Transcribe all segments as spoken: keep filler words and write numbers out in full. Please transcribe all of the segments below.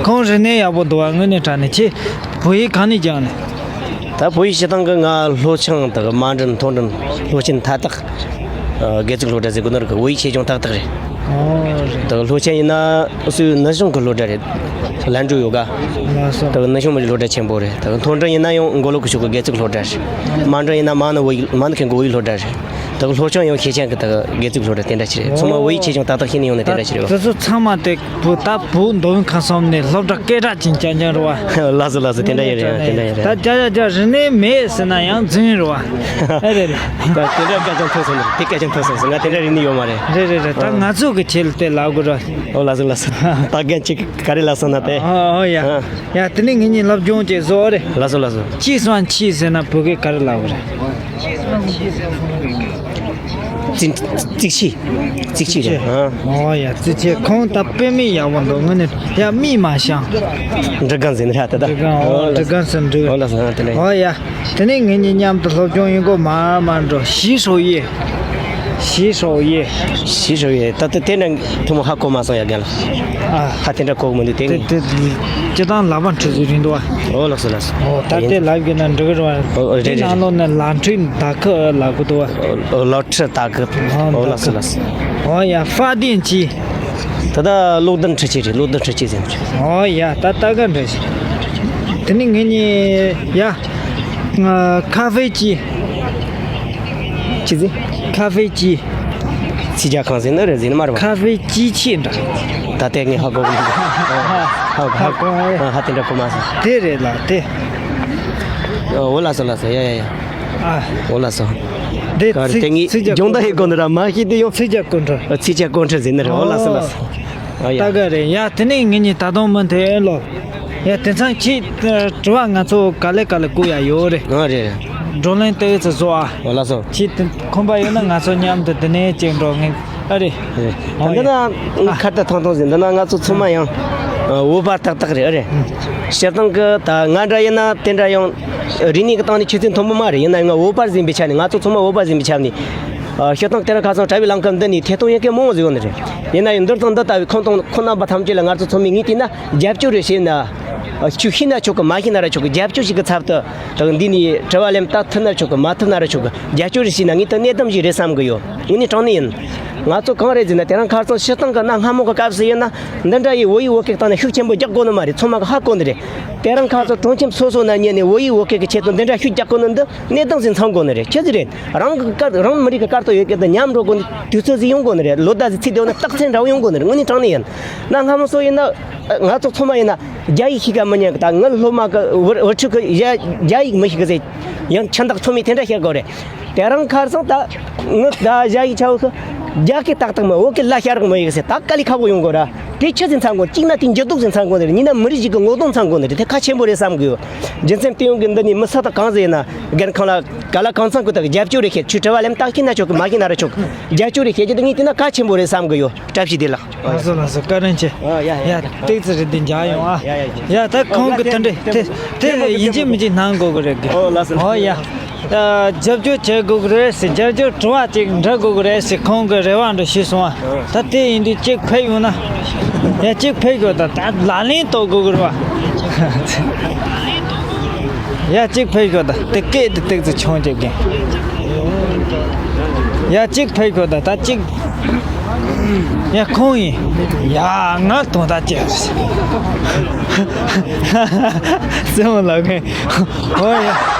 ཁོང་རིག་གནས་ཡག་པོ་འདུག་བ། དངོས་གནས་དྲང་གནས། ཁྱེད་བོད་ཡིག་གང་ནས་སྦྱངས་ནས། ད་བོད་ཡིག་སྤྱི་བཏང་གི་ང་སློབ་ཆུང་དང་དམའ་འབྲིང་མཐོ་འབྲིང་སློབ་ཆེན་མཐའ་དག་ཨ། སྒལ་ཚིགས་སློབ་གྲྭ་ཟེར་གོ་ནོ་ར་གི་བོད་ཡིག་ཆེད་སྦྱོང་ཏག་ཏག་རེད། ཨོ་རེད། ད་སློབ་ཆེན་ཡིན་ན་སུའི་ནུབ་གཞུང་གི་སློབ་གྲྭ་རེད། ལན་ཀྲུའུ་ཡོ་ག་ལགས་སོ། ད་ནུབ་གཞུང་མི་རིགས་སློབ་གྲྭ་ཆེན་པོ་རེད། ད་མཐོ་འབྲིང་ཡིན་ན་ཡང་མགོ་ལོག་གི་ཕྱོགས་ཀྱི་སྒལ་ཚིགས་སློབ་གྲྭ་རེད། དམའ་འབྲིང་ཡིན་ན་མ་ཎི་བོད་ཡིག་མ་ཎི་མཁན་གྱི་བོད་ཡིག་སློབ་གྲྭ་རེད། ད་སློབ་ཆུང་ཡང་ཤེས་ཅན་གྱི་ད་སྒལ་ཚིགས་སློབ་གྲྭ་དེ་འདྲ་ཞིག་རེད། ཚང་མ་བོད་ཡིག་ཆེད་སྦྱོང་ཏག་ཏག་ཤེས་ནས་ཡོང་ནས་དེ་འདྲ་ཞིག་རེད་བ། དེ་ཚོ་ཚང་མ་དེ་བོད་ད་བོད་མདོ་དབུས་ཁམས་གསུམ་ནས་སློབ་གྲྭ་སྐད་གྲགས་ཅན་རྐྱང་རྐྱང་རེད་བ། ལགས་སོ་ལགས་སོ། དེ་འདྲ་ཡིན་རེད། དེ་འདྲ་ཡིན་རེད། ད་རྒྱ་རྒྱ་རྒྱ་རིག་གནས་མེད་ཟེར་ན་ཡང་རྫུན་རེད་བ། ཨེ་རེད་རེད། ད་དེ་འདྲ་སྐད་ཆ་ཐོས་སོང་ནི་རེད། དེ་སྐད་ཆ་ཐོས་སོང་ཟེར། ང་དེ་འདྲ་རིག་གནས་ཡོད་མ་རེད། རེད་རེད་རེད། ད་ཨ། ང་ཚོ་གི་ཆེད་ལ་དེ་ལབ་དགོས་རེད། ཨོ་ལགས་སོ་ལགས་སོ། ད་རྒན་ཅིག་ག་རེ་ལབ་སོང་ན་དེ། ཨོ་ཨོ་ཡ། ཨ། ཡ་དེ་ནས་ངེད་གཉིས་སློབ་སྦྱོང་བྱེད་བཟོ་རེད། ལགས་སོ་ལགས་སོ། ཅི་སང་ཅི་ཟེར་ན་བོད་སྐད་ག་རེ་ལབ་དགོས་རེད། ཙི་ཙིག་ཆི། ཙིག་ཆི་རེད། ཨ། ཨོ་ཡ། ཙིག་ཆི། ཁོང་ད་དཔེ་མི་ཡག་པོ་འདུག་དངོས་གནས། ཡ་མིག་མ་ཤང་། འབྲི་སྒང་ཟེར་ནི་ར་ད་ད། འབྲི་སྒང་། ཨོ་ཨོ་ལགས་འབྲི་སྒང་ཟེར་འབྲི། ཨོ་ལགས་སོ། ཨ་དེ་ནས། ཨོ་ཡ། དེ་ནས་ངེད་གཉིས་མཉམ་དུ་སློབ་སྦྱོང་ཡིན་གོ། མར་མར་འགྲོ། ཞི་ཧྲོ་ཡེ། ཞི་ཧྲོ་ཡེ། ཞི་ཧྲོ་ཡེ། ད་ལྟ་དེ་འདྲ་ཐུན་མོང་ཧ་གོ་མ་སོང་ཡ་རྒན་ལགས། ཨ། ཧ་དེ་འདྲ་གོ་གི་མི་འདུག་དེ་དེ་ངས། དེ་སྤྱི་བཏང་ལག་པ་འཁྲུ་ཟིག་རིང་འདུག་ཨ། ཨོ་ལགས་སོ་ལགས་སོ། ཨོ་ད་ཡིན། དེ་ལབ་གི་ན་འགྲིག་གི་རེད་བ། ཨོ་ཨོ་རེད་རེད་རེད། དེ་ནང་ལོགས་ནས་ལག་འཁྲུ་དར་ཁུ་ལབ་གི་འདུག་ཨ། ཨོ་ཨོ་ལག་འཁྲུ་དར་ཁུ། ཨོ་ཨོ་ལགས་སོ་ལགས་སོ། ཨོ་ཡ། ཧྥ་དིན་ཅི། ད་ལྟ་གློག་ལྡན་འཕྲུལ་ཆས་རེད། གློག་ལྡན་འཕྲུལ་ཆས་ཟེར་ནི་རེད། ཨོ་ཡ། ད་ལྟ་ག་འདྲ་ཞིག་དེ་ནི་ངེད་གཉིས་ཡ། ཁ་ཧྥེ་ཅི། ཅི་ཟེར། ཁ་ཧྥེ་ཅི། ཚིག་རྒྱག་ཁང་ཟེར་ནི་རེད་ཟེར་ནི་མ་རེད་པ། ཁ་ཧྥེ་ཅི་ཆི་འདྲ། ད་ལྟ་ངས་ཧ་གོ་གི་མི་འདུག་ཧ་ཧ་གོ་ཧ་ཧ་དེ་འདྲ་གོ་མ་སོང་། དེ་རེད་ལ་དེ། ཨོ་ལགས་སོ་ལགས་སོ། ཡ་ཡ་ཡ། ཨ། ཨོ་ལགས་སོ། དེ་ག་རེ་ཚིག་དེ་ངས་ཚིག་རྒྱག་སྦྱོང་བརྡར་ཡེད་དགོས་ནི་ར་མ་ཤེས་དེ་ཡོང་། ཚིག་རྒྱག་ཀོན་ཁྲོལ། ཚིག་རྒྱག་ཀོན་ཁྲོལ་ཟེར་ནི་རེད། ཨོ་ལགས་སོ་ལགས་སོ། ཨ་ཡ། ད་ག་རེད་ཡ། དེ་ནས་ངེད་གཉིས་ད་དུང་མུ་མཐུད་ལོ། ཡ་དེང་སང་ཁྱེད་དྲི་བ་ང་ཚོ་ག་ལེ་ག་ལེ་བཀོད་ཡ་ཡོད་རེད། ཨ་རེད། བགྲོ་གླེང་ཏོག་ཙམ་བཟོ་ཨ། ཨོ་ལགས་སོ། ཁྱེད་དེ་ཁོམ་པ་ཡོད་ན་ང་ཚོ་མཉམ་དུ་དེ་ནས་ཅིག་འགྲོ་ངེས། ཨ་རེད། རེད། ད་ཨོ་འདི་ཡ། ན་ཨ། ཁ་བརྡ་ཐུང་ཐུང་ཟིན། འདི་ན་ང་ཚོ་ཚང་མ་ཡང་བོད་པ་ཏག་ཏག་རེད། ཨ་རེད། སྤྱིར་བཏང་གི་ད་ང་འདྲ་ཡིན་ན་དེ་འདྲ་ཡང་རིག་གནས་ཀྱི་སྟེང་ནས་ཆུ་ཚད་མཐོན་པོ་མ་རེད། ཡིན་ན་ཡང་ང་བོད་པ་ཟིན་པའི་ཆ་ནས། ང་ཚོ་ཚང་མ་བོད་པ་ཟིན་པའི་ཆ་ནས། ཨ། སྤྱིར་བཏང་དེ་རིང་ཁ་སང་དྲ་བའི་ལམ་ཁ་འདི་ནས་ཐད་གཏོང་ཡོད་མཁན་མང་བོ་ཟིག་ཡོད་ནི་རེད། ཡིན་ན་ཡང་འདིར་དང་འདི་ལྟ་བུའི་ཁོང་དང་ཁོང་རྣམ་པ་ཐམས་ཅད་ལ་ང་ཚོ་ཚང་མས་ངས་བལྟས་ན་རྒྱབ་སྐྱོར་རེ་བྱས་ན། ཨ། ཁྱོས་ཤེས་ན་ཆོག་གི། མ་ཤེས་ན་ར་ཆོག་གི། རྒྱབ་སྐྱོར་ཞིག་གི་ཚབ་ཏུ་ད་འདི་ནས་དྲི་བ་ལན་བཏབ་ཐུབ་ན་ཆོག་གི། མ་ཐུབ་ན་ར་ཆོག་གི། རྒྱབ་སྐྱོར་རེ་བྱས་ན་ངས་ད་གནད་དོན་ཞིག་རེད་བསམ་གི་ཡོད། དངོས་གནས་དྲང་གནས་ཡིན། ང་ཚོ་གང་རེད་ཟེར་ན། དེ་རིང་ཁ་སང་སྤྱིར་བཏང་གི་གནའ་སྔ་མོ་གི་སྐབས་སུ་ཡིན་ན་འདི་འདྲ་ཡི་བོད་ཡིག་བོད་སྐད་སྟེང་ནས་ཤུགས་ཆེན་པོ་རྒྱག་དགོས་ནི་མ་རེད། ཚང་མ་གི་ཧ་གོ་ནི་རེད། དེ་རིང་ཁ་སང་གྲོང་ཁྱེར་སོ་སོ་ན་ཉལ་ནས་བོད་ཡིག་བོད་སྐད་ཀྱི་ཆེད་དུ་འདི་འདྲ་ཤུགས་རྒྱག་དགོས་ནི་འདི་གནད་དོན་ཟིག་མཚོན་དགོས་ནི་རེད། ཆི་ཟིག་རེད། རང་གི་དཀར། རང་མི་རིགས་ཀྱི་དཀར་ཐོག་ཡོད་སྐད་དུ་ཉམས་འགྲོ་དགོས་ནི་དུས་ཚོད་ཟིག་ཡོང་དགོས་ནི་རེད། ལོ་ཟླ་ཟིག་ཚུད་བསྡད་ཡོད་ན་རྟགས་མཚན་འདྲ་བོ་ཡོང་དགོས་ནི་རེད། དངོས་གནས་དྲང་གནས་ཡིན། གནའ་སྔ་མོ་སོགས་ཡིན་ན། ང་ཚོ་ཚང་མ་ཡིན་ན་རྒྱ་ཡིག་ཤེས་ཀ་མི་ཉན་གི། ད་ངའི་སློབ་མ་གི་བུ་བུ་ཕྲུག་གི་རྒྱ་རྒྱ་ཡིག་མི་ཤེས་གི་ཟེར། ཡང་ཁྱིམ་བདག་ཚང་མས་དེ་འདྲ་བཤད་དགོས་རེད། དེ་རིང་ཁ་སང་ད་ངི་ད་རྒྱ་ཡིག་ཆ་བོ་གི་རྒྱ་སྐད་ཏག་ཏག་མི། བོད་སྐད་ལ་ཤར་གི་མི་ཡོད་གི་ཟེར། ད་དཀའ་ལས་ཁག་པོ་ཡོང་དགོས་ར། དེ་ཆི་ཟིག་མཚོན་དགོས། གཅིག་ན་དེ་འགྱུར་ལྡོག་ཟིག་མཚོན་དགོས་ནི་རེད། གཉིས་ན་མི་རིགས་ཤིག་གི་ངོ་གདོང་མཚོན་དགོས་ནི་རེད། དེ་གལ་ཆེན་པོ་རེད་བསམ་གི་ཡོད། རྒྱུ་མཚན་དེ་ཡོང་གི་འདི་ནས་མི་སུ་དང་གང་ཟིག་ཡིན་ན་སྒེར་ཁང་ལ་ག་ལ་གང་འཚམ་གི་ད་རྒྱབ་སྐྱོར་རེ་བྱེད། ཁྱོས་དྲི་བ་ལན་བཏབ་ཤེས་ན་ཆོག་གི། མ་ཤེས་ན་ར་ཆོག་གི། རྒྱབ་སྐྱོར་རེ་བྱེད་རྒྱུ་དེ་ངས་བལྟས་ན་གལ་ཆེན་པོ་རེད་བསམ་གི་ཡོད། བཀྲ་ཤིས་བདེ་ལེགས། ལགས་སོ་ལགས་སོ། བཀའ་དྲིན་ཆེ། ཨ་ཡ་ཡ་ཡ། ཏོག་ཙམ་རེ་འདི་མཇལ་ཡོང་ཨ། ཡ་ཡ་ཡ། ཡ་ད་ཁོང་གི་དེ་འདྲ་དེ་དེ་ཡིན་གཅིག་མིན་གཅིག་གནང་དགོས་གི་རེད་གི། ཨོ་ལགས་སོ། ཨོ་ཡ། ཨ། རྒྱབ་སྐྱོར་བྱེད་དགོས་གི་རེད་ཟེར། རྒྱབ་སྐྱོར་དྲི་བ་ཅིག་འདྲི་དགོས་གི་རེད་ཟེར། ཁོང་གི་རེ་བ་འདྲ་ཞུས་སོང་ཨ། ད་དེ་ཡིན་དུས་གཅིག་ཕེབས་ཡོང་ན། ཡ་གཅིག་ཕེབས་དགོས། ད་ད་ལག་ལེན་གཏོང་དགོས་གི་རེད་བ། ཡ་གཅིག་ཕེབས་དགོས། ད་དེ་སྐད་དེ་ཏོག་ཙམ་ཆུང་བྱེད་གི། ཡ་གཅིག་ཕེབས་དགོས། ད་ད་གཅིག་ཡ་ཁོང་ཡིན། ཡ་ང་དོན་དག་ཅི་སེམས་ལ་གི། ཨོ་ཡ།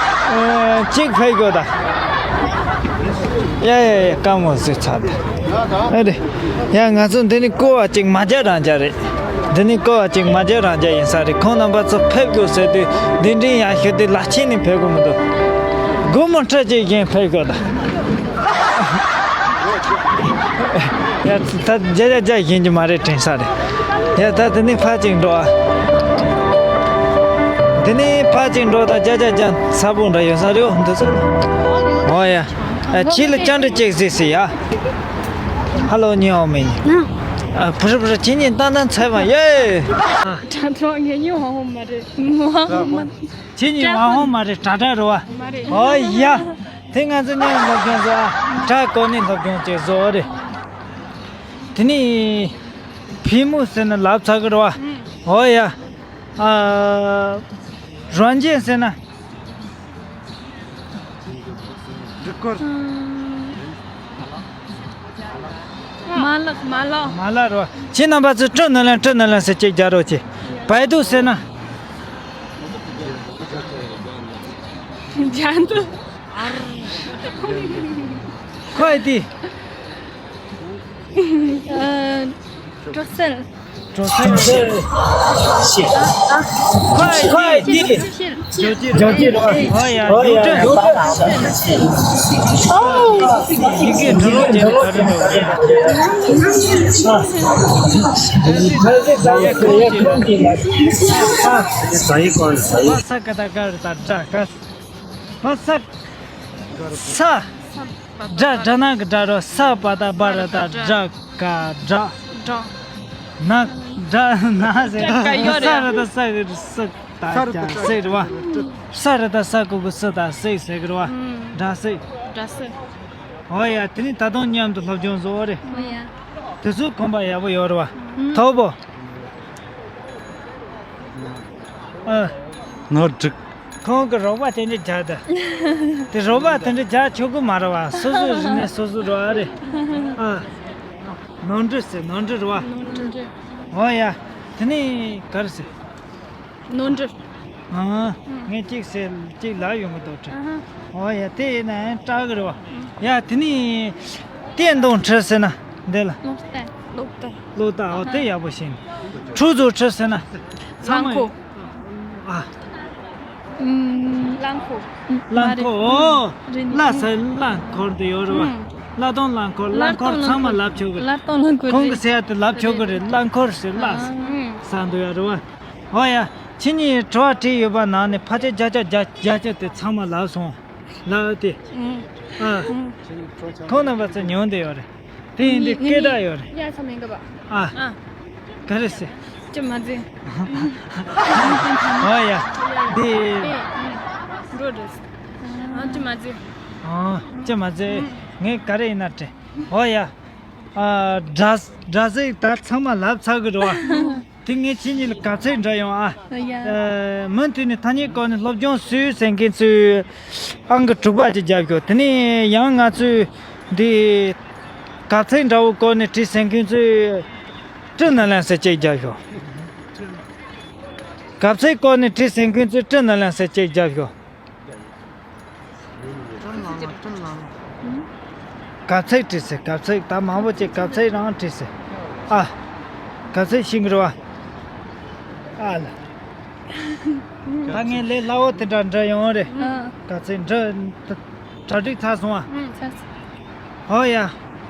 ཨ། གཅིག་ཕེབས་དགོས་ད། ཡ་ཡ་ཡ། དཀའ་མོ་བཟོས་ཚར་ད། ཨ་རེད། ཡ་ང་ཚོ་འདི་ནས་བསྐོར་བ་ཅིག་མ་རྒྱག་རང་རྒྱག་རེད། འདི་ནས་བསྐོར་བ་ཅིག་མ་རྒྱག་རང་རྒྱག་ཡིན་ས་རེད། ཁོང་རྣམ་པ་ཚོ་ཕེབས་དགོས་ཟེར་དུས་གདན་འདྲེན་ཡར་ཞུ་དུས་ལག་ཆེན་ནས་ཕེབས་དགོས་མི་འདུག་སྒོར་མོ་ཁྲི་གཅིག་བཞིན་ཕེབས་དགོས་ད། ཡ་ད་བརྒྱ་ཆ་བརྒྱ་བཞེངས་རྒྱུ་མ་རེད་དྲན་ས་རེད། ཡ་ད་དེ་ནས་ཕར་ཅིག་འགྲོ་ཨ། དེ་ནས་ཕར་ཅིག་འགྲོ་ད་བརྒྱ་ཆ་བརྒྱ་ས་བོན་འདྲ་ཡོད་ས་རེད། འོ་འདི་ཚོ། ཨོ་ཡ། ཨ། ཁྱེད་ལ་བཅར་འདྲི་ཅིག་གཟིགས་སྲིད་ཡ། ཧ་ལོ། ཉི་ཧོང་མིན། ཨ། བུ་རུ་བུ་རུ་ཁྱེད་གཉིས་ཏན་ཏན་ཚད་མ་ཡེ། དྲ་གྲོགས་ངེད་གཉིས་ཝང་ཧོང་མ་རེད། ཝང་ཧོང་མ་རེད། ཁྱེད་གཉིས་ཝང་ཧོང་མ་རེད། དྲ་གྲོགས་རེད་བ། མ་རེད། ཨོ་ཡ། དེ་ང་ཚོ་མཉམ་སློབ་སྦྱོང་བཟོ་ཨ། དྲ་གོ་ནས་སློབ་སྦྱོང་བྱེད་བཟོ་རེད། དེ་ནས་ཕི་མུ་ཟེར་ན་ལབ་ཚར་གི་རེད་བ། ཨོ་ཡ། ཨ། རང་བཞིན་ཟེར་ན། མ་ལག་མ་ལག་མ་ལག་རོ། ཁྱེད་རྣམ་པ་ཚོས་ཀྲི་ནི་ལན་ཀྲི་ནི་ལན་ཟེར་གཅིག་རྒྱག་རོགས་གྱིས། བའི་དུ་ཟེར་ན། རྒྱན་དུ། ཁོ་ཡི་དེ། ཨ། དྲོད་སེལ། དྲོད་སེལ། ཁོ་ཡི་དེ། ཁོ་ཡི་དེ། ཇོ་ཇོ་ཇོ་ཇོ་ཇོ། ཨོ་ཡ། ཨོ་ཡ། ཇོ་ཇོ་ཇོ་ཇོ། ཡི་གེ་འབྲི་ལོག་བྱས་ནས་ག་རེ་འདུག་ས་ཡི་གོ་ས་ཡི། ས་ཀ་ད་ག་རི་ད་དྲ་ཀ། བ་ས། ས། སྒྲ་སྒྲ་ནག་གི་སྒྲ་རོ། ས་པ་ད་བ་ར་ད་སྒྲ་ག་སྒྲ། སྒྲ། ན། སྒྲ་ན་ཟེར། སྒྲ་ག་ཡོད་རེད། ས་ར་ད་ས་གི་སི་ད་ཀྱ་སི་རེད་བ། ས་ར་ད་ས་གུ་གུ་སི་ད་སི་ཟེར་གི་རེད་བ། ཨུམ། སྒྲ་སི། སྒྲ་སི། ཨོ་ཡ། དེ་ནི་ད་དུང་མཉམ་དུ་སློབ་སྦྱོང་བཟོ་རེད། ཨོ་ཡ། དེ་ཚོ་གོམ་པ་ཡག་པོ་ཡོད་རེད་བ། ཨུམ། ཐོབ་བོ། ཨ། ནོར་འགྲིག་ཁོང་གི་རོགས་པ་དེ་འདྲ་རྒྱག་ད། དེ་རོགས་པ་དེ་འདྲ་རྒྱག་ཆོག་གི་མ་རེད་བ། སོ་སོའི་རིག་གནས་སོ་སོ་རེད་བ་རེད། ཨ། ནོར་འཁྲུལ་ཟེར། ནོར་འཁྲུལ་རེད་བ། ནོར་འཁྲུལ། ཨོ་ཡ། དེ་ནས་ག་རེ་ཟེར། ནོར་འཁྲུལ། ཨ། ངས་གཅིག་ཟེར་གཅིག་ལབ་ཡོང་གི་འདུག་དྲན། ཨ་ཧ། ཨོ་ཡ། དེ་ཡིན་ན་ཡང་སྐྲག་གི་རེད་བ། ཡ། དེ་ནས་གཏན་གཏོང་འཁྲུལ་ཟེར་ན་འདི་ལ། གློག་བརྟན། གློག་བརྟན། གློག་བརྟན། ཨོ་དེ་ཡག་པོ་ཤེས། འཁྲུལ་ཚོགས་འཁྲུལ་ཟེར་ན། ཚང་མ། རླངས་འཁོར། ཨ། ཨུམ། རླངས་འཁོར། རླངས་འཁོར། ཨོ། རེད། གླ་ཟེར་རླངས་འཁོར་དེ་ཡོད་རེད་བ། ཨུམ། གླ་གཏོང་རླངས་འཁོར། རླངས་འཁོར་ཚང་མ་ལབ་ཆོག་གི་རེད། གླ་གཏོང་རླངས་འཁོར། ཁོང་གི་ཟེར་ཡ་དེ་ལབ་ཆོག་གི་རེད། རླངས་འཁོར་ཟེར་གླ་ཟེར། ཨུམ། ཟ་འདོད་ཡ་རེད་བ། ཨོ་ཡ། ཁྱེད་གཉིས་དྲི་བ་དྲིས་ཡོད་པ་ནང་ནས་ཕལ་ཆེར་བརྒྱ་ཆ་བརྒྱ་བརྒྱ་ཆ་དེ་ཚང་མ་ལབ་སོང་། ལབ་དེ། ཨུམ། ཨ། ཁོང་རྣམ་པ་ཚོ་ཉོན་བསྡད་ཡོད་རེད། དེ་ཡིན་དུས་སྐད་གྲགས་ཡོད་རེད། ཡ་ས་མེད་གི་བ། ཨ། ཨ། ག་རེ་ཟེར། ཅི་མ་ཟེར། ཨོ་ཡ། དེ། ཨེ། ཨེ། འགྲོ་རེད། ཨ། ཅི་མ་ཟེར། ཨ། ཅི་མ་ཟེར། ངས་ག་རེ་ཡིན་ན་དྲན། ཨོ་ཡ། ཨ། སྒྲ་སྒྲ་ཟིག་ད་ཚང་མ་ལབ་ཚར་གི་རེད་བ། དེ་ངས་ཁྱེད་གཉིས་ལ་གབ་ཚིག་འདྲ་ཡོང་ཨ། ཡ། ཨ། མུ་མཐུད་ནས་ཐ་སྙད་སྐོར་ནས་སློབ་སྦྱོང་སུས་ཟེར་མཁན་ཚོས་ཨང་ཀི་དྲུག་པ་ཅིག་རྒྱབ་ཤོག་དེ་ནས་ཡང་ང་ཚོས་འདི་གབ་ཚིག་འདྲ་བོ་སྐོར་ནས་བྲིས་ཟེར་མཁན་ཚོས་ཀྲི་ནི་ལན་ཟེར་ཅིག་རྒྱབ་ཤོག་གབ་ཚིག་སྐོར་ནས་བྲིས་ཟེར་མཁན་ཚོས་ཀྲི་ནི་ལན་ཟེར་ཅིག་རྒྱབ་ཤོག་ཀྲི་ལང་ལ། ཀྲི་ལང་ལ། གབ་ཚིག་བྲིས་ཟེར། གབ་ཚིག་ད་མང་པོ་ཅིག་གབ་ཚིག་རང་བྲིས་ཟེར། ཨ། གབ་ཚིག་ཤེས་ཀྱི་རེད་བ། ཨ་ལ། ད་ངས་ལས་སླ་བོ་དེ་འདྲ་འདྲ་ཡོང་རེད། ཨ། གབ་ཚིག་འདྲ་གྲ་སྒྲིག་ཚར་སོང་ཨ། ཨ། ཚར་སོང་། ཨོ་ཡ།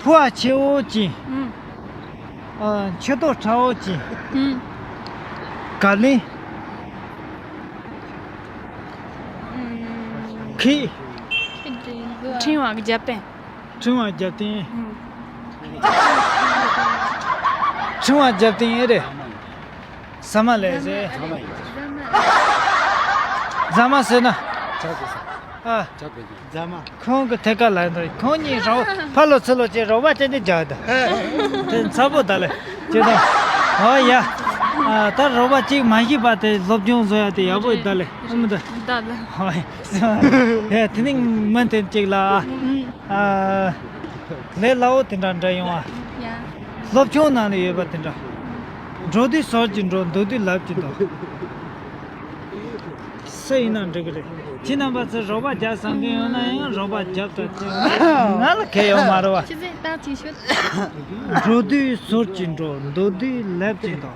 ཕོ་བ་ཆེ་བོ་ཅིག་ཨ། ཨ། མཆུ་ཏོ་ཁྲ་བོ་ཅིག་ཨ། ག་ལེ། ཁི། ཕྲེང་བ་རྒྱབ་རྟེན། ཕྲེང་བ་རྒྱབ་རྟེན། ཨ། ཕྲེང་བ་རྒྱབ་རྟེན་ཨེ་རེད། ཟ་མ་ལས་ཟེར། ཟ་མ་ཟེར་ན། ཨ། རྫ་མ། ཁོང་གི་ཐད་ཀར་ལ་འདོད། ཁོང་གཉིས་རོགས་ཕར་ལོག་ཚུར་ལོག་བྱས་རོགས་པ་ཅན་དེ་རྒྱག་ད། དེ་མཚར་པོ་ད་ལེ། ཅི་ད། ཨོ་ཡ། ཨ། ད་རོགས་པ་གཅིག་མ་ཤེས་པ་དེ་སློབ་སྦྱོང་བཟོ་ཡ་དེ་ཡག་པོ་ད་ལེ། ཨུམ་ད། ད་ད། ཨོ་ཡ། ཧེ་དེ་ནི་མི་དེ་གཅིག་ལ། ཨ། ལས་སླ་བོ་དེ་འདྲ་འདྲ་ཡོང་ཨ། ཡ། སློབ་ཆུང་ནང་ལ་ཡོད་པ་དེ་འདྲ། འགྲོ་དུས་ཟོར་གྱིས་འགྲོ། འདུག་དུས་ལབ་ཀྱིས་འདུག་སུ་ཡིན་ན་འགྲིག་གི་རེད། ཁྱེད་རྣམ་པ་ཚོས་རོགས་པ་རྒྱག་བསམ་མཁན་ཡོད་ན་ཡང་རོགས་པ་རྒྱབ་དང་། ང་ལ་ཁེལ་ཡོད་མ་རེད་བ། ཁྱེད་ཚོས་ལྟ་ཅིག་ཤོད། འགྲོ་དུས་ཟོར་གྱིས་འགྲོ། འདུག་དུས་ལབ་ཀྱིས་འདུག་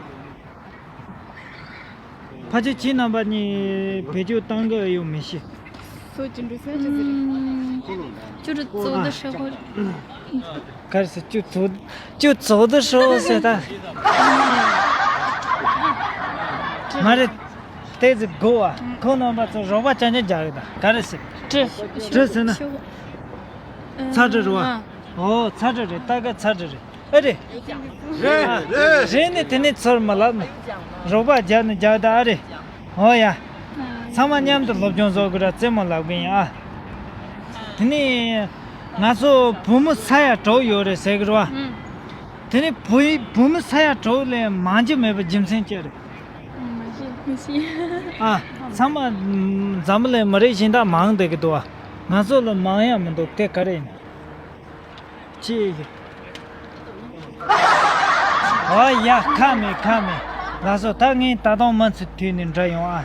ཕལ་ཆེར་ཁྱེད་རྣམ་པ་གཉིས་བེད་སྤྱོད་གཏང་གི་ཡོད་མི་ཤེས། ཟོར་གྱིས་འགྲོ་ཟེར་ཅི་ཟེར། ཅུ་རུ་ཙོ་དི་ཧྲི་ཧོ། ག་རེ་ཟེར། ཅུ་ཙོ་ཅུ་ཙོ་དི་ཧྲི་ཧོ་ཟེར་ད། མ་རེད། ཏོག་ཙམ་སྒུག་ཨ། ཁོང་རྣམ་པ་ཚོ་རོགས་པ་རྐྱང་རྐྱང་རྒྱག་གི་ད། ག་རེ་ཟེར། ཀྲི། ཀྲི་ཟེར་ན། ཚ་ཀྲི་རེད་བ། ཨོ་ཚ་ཀྲི་རེད། ད་ག་ཚ་ཀྲི་རེད། ཨེ་རེད། རེད། ཨ། རེད་ནི་དེ་ནི་ཚུར་མ་ལབ་ནི། རོགས་པ་རྒྱག་ནི་རྒྱག་ད་ཨ་རེད། ཨོ་ཡ། ཚང་མ་མཉམ་དུ་སློབ་སྦྱོང་བཟོ་དགོས་ར་རྩེད་མོ་ལབ་གི་ཡིན་ཨ། དེ་ནི་ང་ཚོ་བུ་མོ་ས་ཡ་དྲུག་ཡོད་རེད་ཟེར་གི་རེད་བ། དེ་ནི་བུ་བུ་མོ་ས་ཡ་དྲུག་ལས་མང་རྒྱུ་མེད་པའི་རྒྱུ་མཚན་ཅི་རེད། མི་ཤེས། ཨ། ཚང་མ་འཛམ་བུ་གླིང་མི་རིགས་གཞན་དག་མང་བསྡད་ཀྱི་འདུག་བ། ང་ཚོ་ལ་མང་ཡང་མི་འདུག་དེ་ག་རེ་ཡིན། ཅི། ཨོ་ཡ། ཁ་མེད་ཁ་མེད། ལགས་སོ། ད་ངས་ད་དུང་མུ་མཐུད་ནས་འདྲི་ཡོང་ཨ།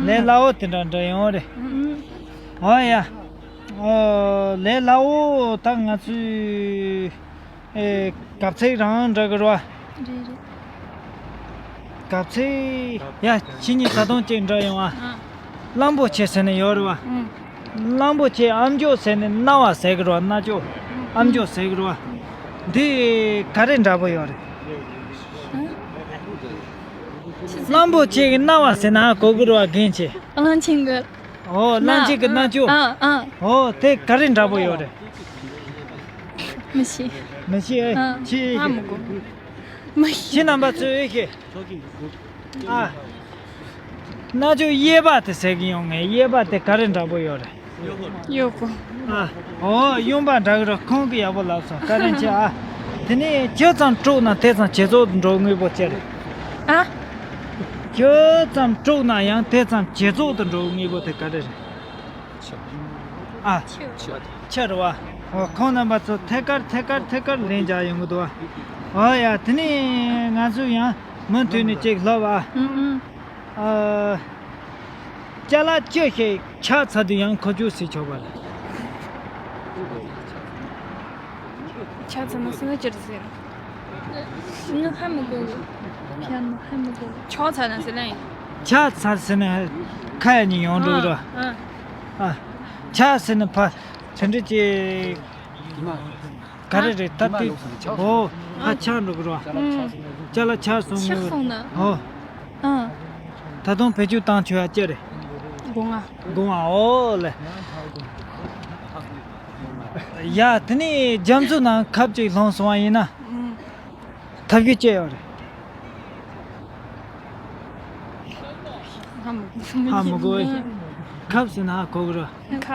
ལས་སླ་བོ་དེ་འདྲ་འདྲི་ཡོང་རེད། ཨོ་ཡ། ཨོ་ལས་སླ་བོ་ད་ང་ཚོས། ཨེ། གབ་ཚིག་རང་འདྲ་གི་རེད་བ། རེད་རེད། གབ་ཚིག་ཡ་ཁྱེད་གཉིས་ད་དུང་གཅིག་འདྲ་ཡོང་ཨ། ཨ། གླང་པོ་ཆེ་ཟེར་ནས་ཡོད་རེད་བ། ཨ། གླང་པོ་ཆེ་ཨམ་ཅོག་ཟེར་ནས་རྣ་བ་ཟེར་གི་རེད་བ། རྣ་ཅོག་ཨམ་ཅོག་ཟེར་གི་རེད་བ། འདི་ག་རེ་འདྲ་པོ་ཡོད་རེད། ཨ། གླང་པོ་ཆེ་གི་རྣ་བ་ཟེར་ན་གོ་གི་རེད་བ་རྒན་ཆེ། གླང་ཆེན་གི་ཨོ་གླང་ཆེན་གི་རྣ་ཅོག་ཨ་ཨ། ཨོ་དེ་ག་རེ་འདྲ་པོ་ཡོད་རེད། མི་ཤེས། མི་ཤེས་ཨེ། ཨ། ཅི་ཨེ་ཨ་ཤེས། མི་གོ། མི་ཤེས། ཁྱེད་རྣམ་པ་ཚོས་ཨེ་ཤེས། ཨ། རྣ་ཅོག་གཡས་པ་དེ་ཟེར་གི་ཡོང་ངས། གཡས་པ་དེ་ག་རེ་འདྲ་པོ་ཡོད་རེད། གཡོག་པོ། ཨ། ཨོ་གཡོན་པ་འདྲ་གི་རེད། ཁོང་གིས་ཡག་པོ་ལབ་སོང་། བཀའ་དྲིན་ཆེ་ཨ། དེ་ནས་ཇི་ཙམ་དཀྲུགས་ན་དེ་ཙམ་ཇེ་བཙོག་ཏུ་འགྲོ་དངོས་པོ་ཅི་རེད། ཨ། ཇི་ཙམ་དཀྲུགས་ན་ཡང་དེ་ཙམ་ཇེ་བཙོག་ཏུ་འགྲོ་དངོས་པོ་དེ་ག་རེ་རེད། ཨ། ཆུ། ཆུ་རེད་བ། ཨོ་ཁོང་རྣམ་པ་ཚོ་ཐད་ཀར་ཐད་ཀར་ཐད་ཀར་ལན་རྒྱག་ཡོང་གི་འདུག་བ། ཨོ་ཡ། དེ་ནས་ང་ཚོ་ཡང་མུ་མཐུད་ནས་ཅིག་ལབ་ཨ། ཨུ་ཨུ། ཨ། ཅ་ལག་ཅི་ཞིག་ཆག་ཚར་དུས་ཡང་མཁོ་སྤྲོད་བྱེད་ཆོག་པ་རེད། ཆག་ཚར་ན་སུ་ན་ཅི་རེད་ཟེར། ངས་ཧ་མི་གོ་གི། ཕྱག་ན་ཧ་མི་གོ་གི། ཆག་ཚར་ན་ཟེར་ན་ཡིན། ཆག་ཚར་ཟེར་ན་ཁ་ཡ་ཉིན་ཡོང་འགྲོ་གི་རེད། ཨ། ཨ། ཆག་ཟེར་ན་ཕ་དེ་འདྲ་ཅིག་ག་རེ་རེད་ད་དེ། ཨོ། ཕ་ཆག་འགྲོ་གི་རེད། ཨུམ། ཅ་ལག་ཆག་སོང་ངོ་། ཆག་སོང་ན། ཨོ། ཨ། ད་དུང་བེད་སྤྱོད་བཏང་ཆོག་ཡ་ཅི་རེད། སྒོ་ང་། སྒོ་ང་། ཨོ་ལེ། ཡ་དེ་ནས་རྒྱ་མཚོ་ནང་ཁབ་ཅིག་ལྷུང་སོང་བ་ཡིན་ན། ཨུམ། ཐབས་ཤེས་ཅི་ཡོད་རེད། ཧ་མི་གོ། ཧ་མི་གོ་བས། ཁབ་ཟེར་ན་ཧ་གོ་གི་རེད། ཁ།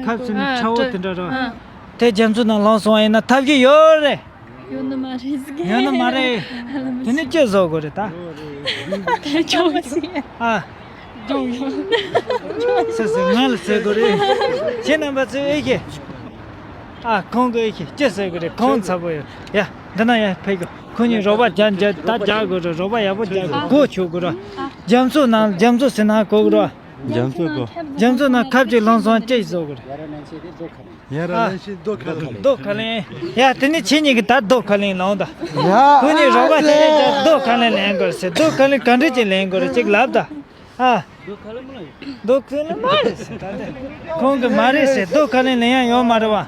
ཁབ་ཟེར་ན་ཨ་ཆག་པོ་དེ་འདྲ་རེད། ཨ། དེ་རྒྱ་མཚོ་ནང་ལྷུང་སོང་བ་ཡིན་ན་ཐབས་ཤེས་ཡོད་རེད། ཡོད་ནི་མ་རེད་ཟེར་གི། ཡོད་ནི་མ་རེད། དེ་ནི་ཅི་བཟོ་དགོས་རེད་ད། དེ་ཆོག་ཟེར། ཨ། སྒྲུང་ཡོད། སུ་སུ་ང་ལ་ཟེར་དགོས་རེད། ཁྱེད་རྣམ་པ་ཚོས་ཨེ་ཤེས། ཨ། ཁོང་གིས་ཨེ་ཤེས་ཅི་ཟེར་དགོས་རེད། ཁོང་ཚ་པོ་ཡོད་ཡ། འདི་ན་ཡ་ཕེབས་དགོས། ཁོང་གཉིས་རོགས་པ་རྒྱག་རྒྱག་ད་རྒྱག་དགོས་རེད། རོགས་པ་ཡག་པོ་རྒྱག་དགོས། སྒོ་ཕྱུག་དགོས་རེད། རྒྱ་མཚོ་ནང་རྒྱ་མཚོ་ཟེར་ན་གོ་གི་རེད། རྒྱ་མཚོ་གོ། རྒྱ་མཚོ་ནང་ཁབ་ཅིག་ལྷུང་སོང་ཅི་བཟོ་དགོས་རེད། ཡ་ར་ལན་ཤི་རྡོ་ཁ་ལེན། རྡོ་ཁ་ལེན། ཡ་དེ་ནི་ཁྱེད་གཉིས་ཀྱིས་ད་རྡོ་ཁ་ལེན་ལོང་ད། ཡ། ཁོ་གཉིས་རོགས་པ་བྱས་ནས་ད་རྡོ་ཁ་ལེན་ལེན་དགོས་ཟེར། རྡོ་ཁ་ལེན་ག་འདྲ་ཅིག་ལེན་དགོས་རེད་ཅིག་ལབ་ད། ཨ། རྡོ་ཁ་ལེན་མ་རེད་ཟེར་ད་དེ། ཁོང་གིས་མ་རེད་ཟེར། རྡོ་ཁ་ལེན་ལེན་ཡ་ཡོད་མ་རེད་བ།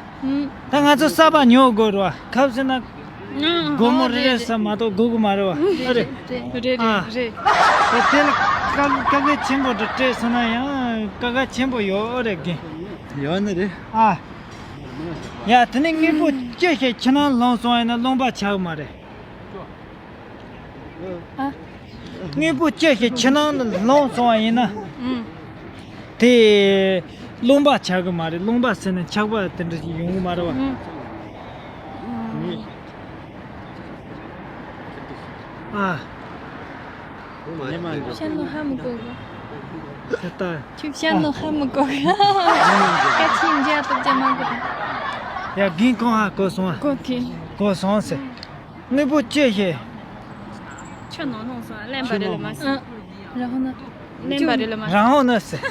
ད་ང་ཚོ་གསར་པ་ཉོ་དགོས་རེད་བ། ཁབ་ཟེར་ན། སྒོར་མོ་རེ་རེ་ཟ་མ་གཏོགས་དགོས་ཀྱི་མ་རེད་བ། ཨ་རེད། རེད་རེད་ཨ། རེད། དེ་ལ་དཀའ་དཀའ་ངལ་ཆེན་པོ་འདྲ་སྤྲད་སོང་ན་ཡང་དཀའ་ངལ་ཆེན་པོ་ཡོད་རེད་རྒན། ཡོད་ནི་རེད། ཨ། ཡ་དེ་ནི་དངོས་པོ་ཅི་ཞིག་ཁྱིམ་ནང་ལྷུང་སོང་ཡིན་ན་རློན་པ་ཆག་གི་མ་རེད། ཨ། དངོས་པོ་ཅི་ཞིག་ཁྱིམ་ནང་ལྷུང་སོང་བ་ཡིན་ན། ཨུམ། དེ་རློན་པ་ཆགས་ཀྱི་མ་རེད། རློན་པ་ཟེར་ན་ཆག་པ་དེ་འདྲ་ཞིག་ཡོང་གི་མ་རེད་བ། ཨུམ། ཨ། ཤན་ལོ་ཧ་མི་གོ་གི། ད་ལྟ། ཁྱོད་ཤན་ལོ་ཧ་མི་གོ་གི། སྐད་ཆ་འཇལ་ཐུབ་ཀྱི་མ་གི། ཡ་རྒན་ཁོང་ཧ་གོ་སོང་ཨ། གོ་གི། གོ་སོང་ཟེར། དངོས་པོ་ཅི་ཞིག་ཆུ་ནང་ལྷུང་སོང་། རློན་པ་རེད་ལ་མ་ཟེར། ཨ། ར་ཧོ་ན། རློན་པ་རེད་ལ་མ་ཟེར། ར་ཧོ་ན་ཟེར།